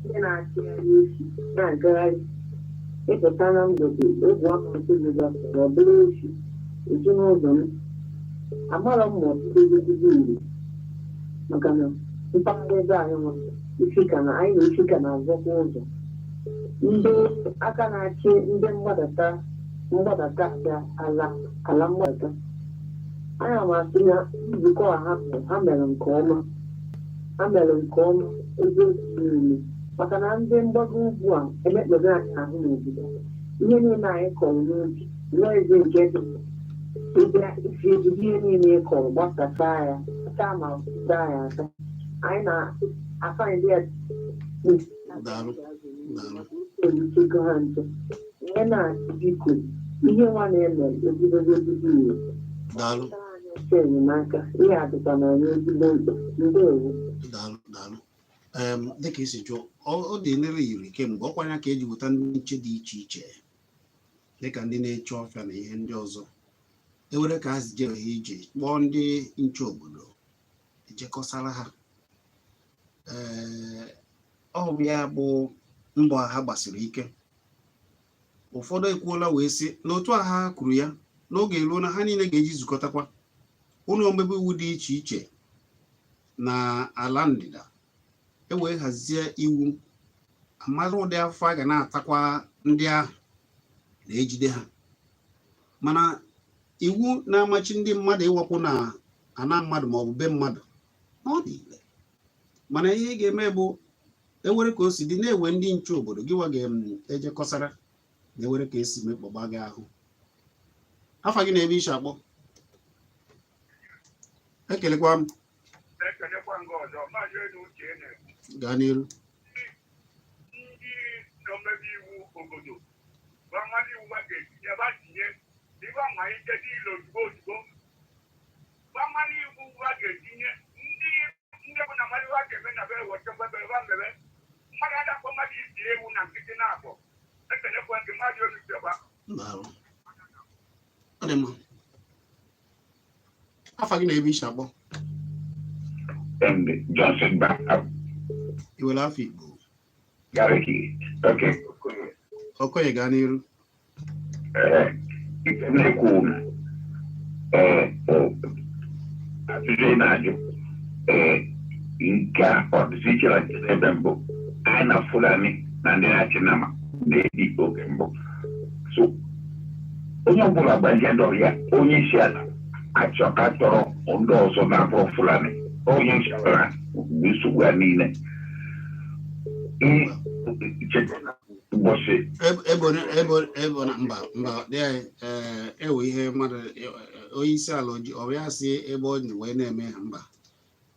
ndị na-achịgharị isi na-agagharị ịpụta na mgbede, egwu amasị gị gafere, ọ bụrụ ochi eju n'ụzọ m. Amarọ m ma ọ bidogodiri ire, maka na mpaghara ebe anyị nwa isi ka na anyị na isi ka na-azọkwa ụzọ. Ndị aka na-achị ndị mgbadata mgbadata abịa ala ala mgbadata anyị amasị na nzukọ a ha mere, ha mere nke ọma, ha mere nke ọma eziokwu niile, maka na ndị mgbago ugwu a emekpego anyị ahụ n'obodo. Ihe niile anyị kọrọ n'ubi nwee ezi nke dị ịbịa isi ezigbo ihe niile ị kọrọ gbasachaa ya aka ma daa ya aka anyị na-afanye ya. Daalụ. Daalụ. Oluchego ha nche wee na-asị, biko, ihe nwa na-eme ezigbo ezigbo ire. Daalụ. Ọsọ enyemaka ihe adịkwa na anyị ezigbo mkpa. Ndewo. Daalụ, daalụ. Dịka isi jụọ, ọ dị nere iri kemgbe ọkwanya ka eji weta ndị nche dị iche iche, dịka ndị na-eche ọfịa na ihe ndị ọzọ ewere ka ha si jee ha ije kpọọ ndị nche obodo ejekọsara ha. Ee, ọ bụ ya bụ mbọ ha gbasiri ike. Ụfọdụ ekwuola wee sị na otu a ha kwuru ya n'oge eruo na ha niile ga-eji zukọtakwa ụlọ omebe iwu dị iche iche na ala ndịda e wee hazie iwu amara ụdị afọ a ga na-atakwa ndị ahụ na-ejide ha. Mana iwu na-amachi ndị mmadụ ịwakpo na ana mmadụ maọbụ be mmadụ na ọ dị ile, mana ihe ị ga-eme bụ ewere ka o si dị na-ewe ndị nche obodo gị nwa ga-ejekọsara na ewere ka esi mekpọgba gị ahụ. Afa gị na ebe ishi akpọ? Ekelekwa m. Ekelekwa nga ọzọ, Maazị Enu Uche na-ekwu. Gaa n'iru. Ndị na-omebe iwu obodo gwa mmadụ iwu a ga-etinye ba tinye ibe amalite dị ile ozugbo ozugbo. Gwa mmadụ iwu a ga-etinye ndị ndị bụ na mmadụ a ga-eme na be wechekwa ebe ebe mebe mmadụ adakpọ mmadụ isi ewu na nkịtị na-abọ. Ekelekwa gị, Maazị Enu Uche gba. Daalụ. Ọ dị mma. Afa gị na ebe ishi akpọ? And Johnson back up. I were afọ Igbo? Gariki. Okay. Okoye, gaa n'iru. Ife m na-ekwu na ajụjụ ị na-ajụ, nke a ọ dịzi iche na nke ebe mbụ anyị na Fulani na ndị na-achị nama na-ebi oge mbụ. So onye ọbụla gbajie dọrọ ya, onye isi ala achọ achọrọ ndị ọzọ na-abụrụ Fulani. Onye isi ala bụ nsogbu ya niile. Cheta na ụbọchị Ebo na mba mba dị anyị. Ee, ewe ihe mmadụ onye isi ala ọ ya si ebe ọ dị wee na-eme ha mba.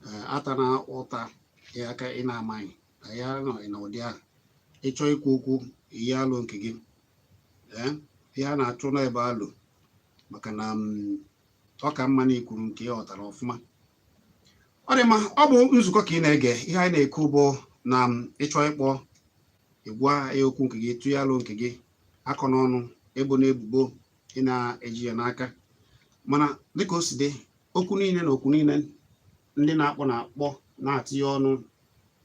Ee, ata na ụta ya aka ị na-amaghị na ya nọ n'ụdị ahụ ịchọ ikwu okwu ihe alụ nke gị. Ee, ihe a na-achụ n'ebe alụ maka na ọ ka mma na ikwuru nke ya ghọtara ọfụma. Ọ dị mma. Ọ bụ nzukọ ka ị na-ege. Ihe anyị na-ekwu bụ na ịchọ ịkpọ ịgwa ya okwu nke gị, tụnye alụ nke gị, akọ n'ọnụ ebo na ebubo ị na-eji ya n'aka. Mana dịka o si dị, okwu niile na okwu niile ndị na-akpọ na-akpọ na-atinye ọnụ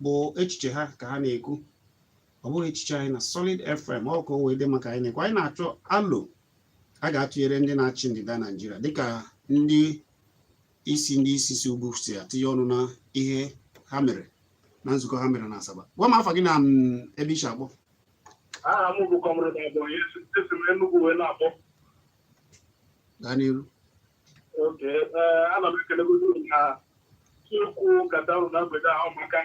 bụ echiche ha ka ha na-ekwu, ọ bụghị echiche anyị na Solid FM. Ọ ka o wee dị maka anyị na-ekwu, anyị na-achọ alo a ga-atụnyere ndị na-achị ndịda Naijiria, dịka ndị isi si ugwu si atinye ọnụ na ihe ha mere na nzukọ ha mere na Asaba. Gwa m afa gị na ebe isi akpọ. Aha m bụ Comrade Abonyi, esi m Enugu wee na-akpọ. Gaa n'iru. Oke, ana m ekelegodo unu na Isiokwu nkata ahụ na mgbede ahụ maka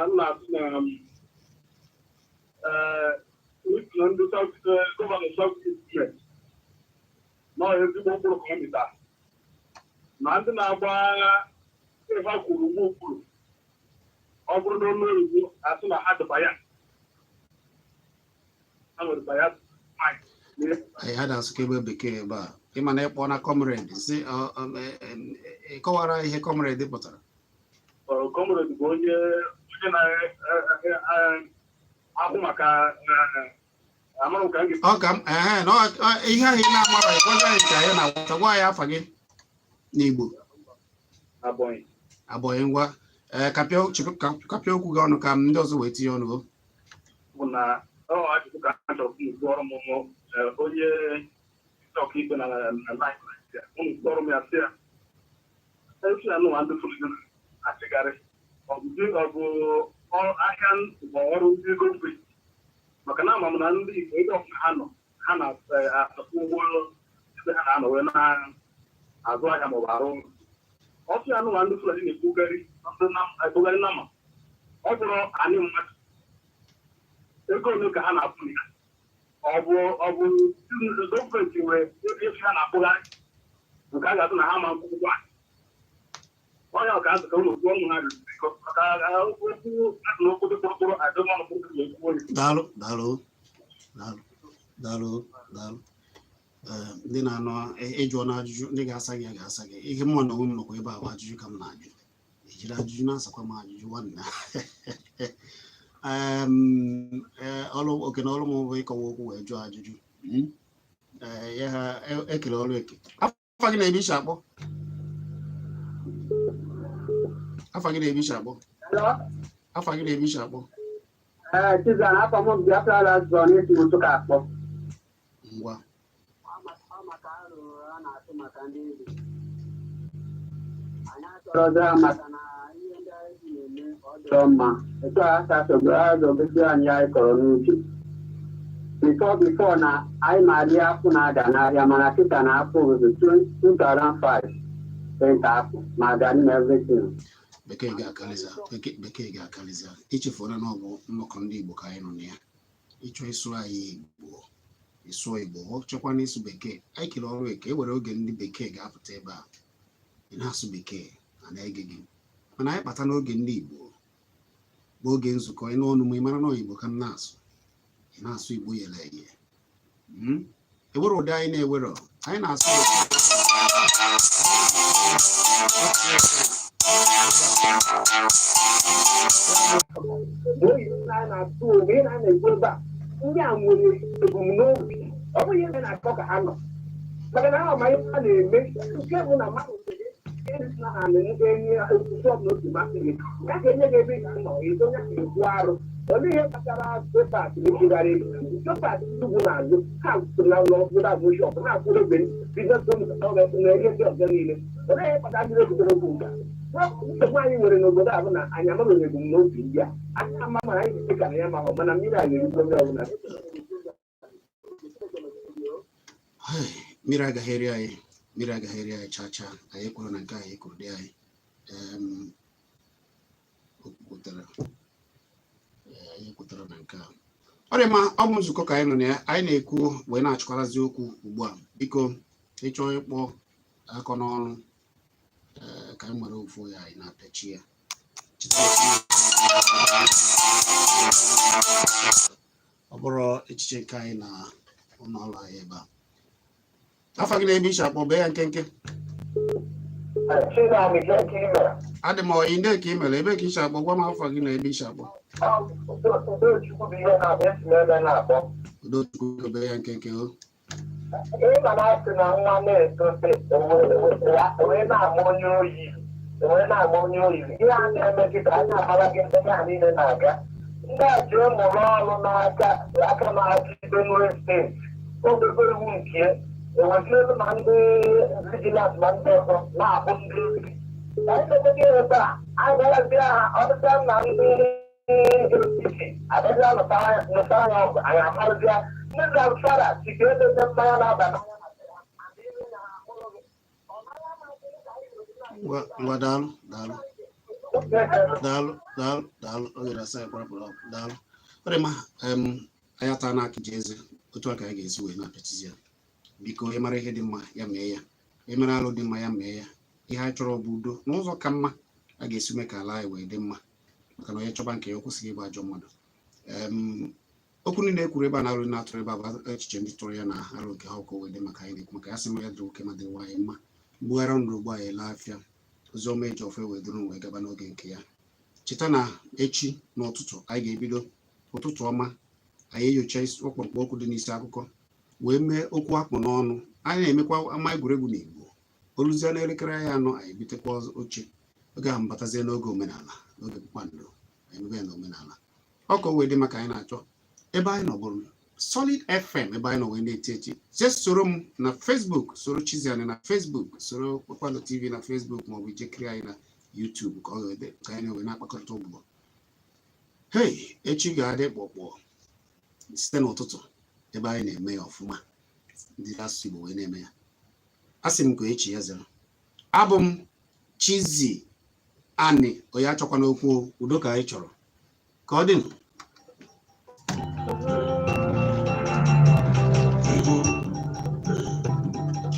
m na-asị na na ndị gọvanọ South East nọ ezigbo mkpụrụ ka ọ mịta na ndị na-agba ife kwuru ugbu kwuru ọ bụrụ na ọnụ oyibo asị na ha dịba ya ha nwere bias mind. Anyị ha na-asụ ka ebe bekee ebe a ịma na ịkpọ na comrade si ị kọwara ihe comrade pụtara. Comrade bụ onye na-ahụ maka amarụ ka m ga Ọ ka m ehe na ihe ahụ ị na-amara ịgwazi anyị ka anyị na-aghọta. Gwa anyị afa gị n'Igbo. Abọnyị. Abọghị. Ngwa, ee, kapịa okwu gị ọnụ ka m ndị ọzọ wee tinye ọnụ o. Bụ na ọ ajụjụ ka a chọrọ unu gụọrọ m onye isi ọkaikpe na na Naịjirịa, unu gụọrọ m ya sị ya esi na nụwa ndị Fulani na-achịgharị ọ bụ ahịa bụ ọrụ ndị gọọmenti, maka na ama m na ndị Igbo ebe ọbụla ha nọ ha na-akwụ ụgwọ ebe ha na-anọ wee na-azụ ahịa maọbụ arụ ọrụ. Ọsị ya nụwa ndị Fulani na-ebugharị ndị ebugharị nama ọ bụrụ anyị mmadụ ego ole ka ha na-akwụ ya, ọ bụ gọọmenti nwere ebe ha na-akwụgharị nke a ga-atụ na ha ma nkwụ ụgwọ a. Onye ọka azụ ka ụlọ kwuo ọnụ ha riri biko maka okwu azụ na okwu dị kpụrụkpụrụ adịmọnụ kpụrụkpụrụ ekwu onye. Daalụ, daalụ, daalụ, daalụ, daalụ. Ee, ndị na-anụ ịjụọ na ajụjụ ndị ga-asa gị ga-asa gị ihe mụ na onwe m nọkwa ebe a bụ ajụjụ ka m na-ajụ, ejiri ajụjụ na-asakwa m ajụjụ nwanna. Ee, ọrụ oke na ọrụ m bụ ịkọwa okwu wee jụọ ajụjụ. Ee, ya ha ekele ọrụ eke. Afa gị na-ebe ishi akpọ? Afa gị na-ebe ishi akpọ? Afa gị na-ebe ishi akpọ? Ee, Chizan, afọ m Biafra last born esi Nsụka akpọ. Ngwa. Maka arụ a na-atụ maka ndị eze. Anyị achọrọzi ha maka na ihe ndị anyị na-eme ọ dịrọ mma. Etu a aka azọgosi anyị anyị kọrọ n'uche. Before na anyị ma-ali akwụ na-ada n'ahịa, mana kịta na akwụ bụzi 2005 penta akwụ ma gari na everything. Bekee ga-akaliza, bekee ga-akaliza. Ichefuona na ọ bụ nnọkọ ndị Igbo ka anyị nọ na ya. Ịchọ ịsụ anyị Igbo, ịsụọ Igbo. Ọ chọkwa na ịsụ bekee, anyị kere ọrụ eke. E were oge ndị bekee ga-apụta ebe a, ị na-asụ bekee a na-ege gị, mana anyị kpata n'oge ndị Igbo bụ oge nzukọ ịnụ ọnụ ma ị mara na Igbo ka m na-asụ, ị na-asụ Igbo yere eye. Ewere ụdị anyị na-ewero anyị na-asụ bekee. Oyibo na a na-atụ onwe ihe na a na-ekwu ebe a, ndị a nwere ebumnobi. Ọ bụghị ihe na-akọ ka ha nọ maka na ha ma ihe ha na-eme, nke bụ na mmadụ na ha na-enye otu ọbụla otu masị gị ya ga-enye gị ebe ị ga-anọ ezo ya ga-ekwu arụ. Olee ihe kpatara pepas ejigharị pepas ndị ugwu na-azụ ha na ụlọ azụ shop na-akwụrụ ebe business na ihe ndị ọzọ niile? Olee ihe kpatara ndị ebutere okwu nke a? Nsogbu anyị nwere n'obodo a bụ na anyị amaghị ebumnobi ndị a. Anyị ama mana anyị ga-eke ka na ya ma ọ mana mmiri a ga-erikwa onye ọbụla. Hey, mmiri agaghị eri anyị, mmiri agaghị eri anyị chaa chaa. Anyị kwuru na nke anyị kwuru dị anyị o kwutara. Ee, anyị kwutara na nke a ọ dị mma. Ọ bụ nzukọ ka anyị nọ na ya, anyị na-ekwu wee na-achịkwarazi okwu ugbu a. Biko, ịchọọ ịkpọ akọ n'ọnụ, ee, ka anyị nwere ofu ya anyị na-apịachi ya. Ọ bụrụ echiche nke anyị na ụlọ ọrụ anyị ebe a. Afa gị na-ebe ishi akpọ? Bee ya nkenke. Adị m oyi ndị ka ị mere ebe ka ishi akpọ. Gwa m afa gị na ebe ishi akpọ. Udochukwu bụ ihe na-abịa esi n'ebe na-akpọ. Udochukwu, bee ya nkenke o. Ịma na-asị na nwa na-etote wee na-ama onye oyi, wee na-ama onye oyi. Ihe a na-eme kịta anyị amara gị ebe ha niile na-aga. Ndị a ji ụmụrụ ọrụ n'aka aka na-achị Benue Steeti obebe iwu nke enwezielu ma ndị vigilante ma ndị ọzọ na-abụ ndị oyi. Anyị na-emegide ebe a agarazi ha ọdịda na ndị APC abịazi lụta anya ọgụ. Anyị amarụzịa ndị Zamfara chike edebe mmanya na-aba n'anya. Ngwa ngwa, daalụ, daalụ, daalụ, daalụ, daalụ. Oge na-asa anyị kparapụrụ ọkụ. Daalụ. Ọ dị mma. Anyị ata n'aka ji eze otu a ka anyị ga-esi wee na-apịachizi ya. Biko, ị mara ihe dị mma, ya mee ya. Ị mara alụ dị mma, ya mee ya. Ihe anyị chọrọ bụ udo n'ụzọ ka mma a ga-esi mee ka ala anyị wee dị mma, maka na onye chọba nke ya, o kwesịghị ịgba ajọ mmadụ. Okwu niile e kwuru ebe a na-arụ na-atụrụ ebe a bụ echiche ndị tụrụ ya na arụ nke ha, ọkụ wee dị maka anyị na-ekwu maka ya. Sị m ya dịrị nwoke ma dịrị nwaanyị mma, mgbugharị ọnọdụ ugbu a ele afịa ozi ọma eji ofe wee duru wee gaba n'oge nke ya. Cheta na echi n'ụtụtụ anyị ga-ebido ụtụtụ ọma. Anyị enyocha ọkpụrụkpụ okwu dị n'isi akụkọ wee mee okwu akpụ n'ọnụ. Anyị na-emekwa ama egwuregwu n'Igbo oluzie n'elekere anyị 4. Anyị ebitekwa oche oge ahụ mbatazie n'oge omenala, n'oge kpakpando. Anyị emebe ya na omenala ọ ka o wee dị maka anyị na-achọ ebe anyị nọ bụrụ Solid FM, ebe anyị nọ wee na-eti eti. Jee soro m na Facebook, soro Chiziani na Facebook, soro Kpakpando TV na Facebook, maọbụ ijekiri anyị na YouTube ka ọ wee dị ka anyị wee na-akpakọrịta ụbụbọ. Hei, echi ga-adị kpọkpọ site n'ụtụtụ ebe anyị na-eme ya ọfụma, ndị asụsụ Igbo wee na-eme ya. A sị m ka echi ya zere. Abụ m Chizi Ani, onye achọkwana okwu. Udo ka anyị chọrọ ka ọ dị.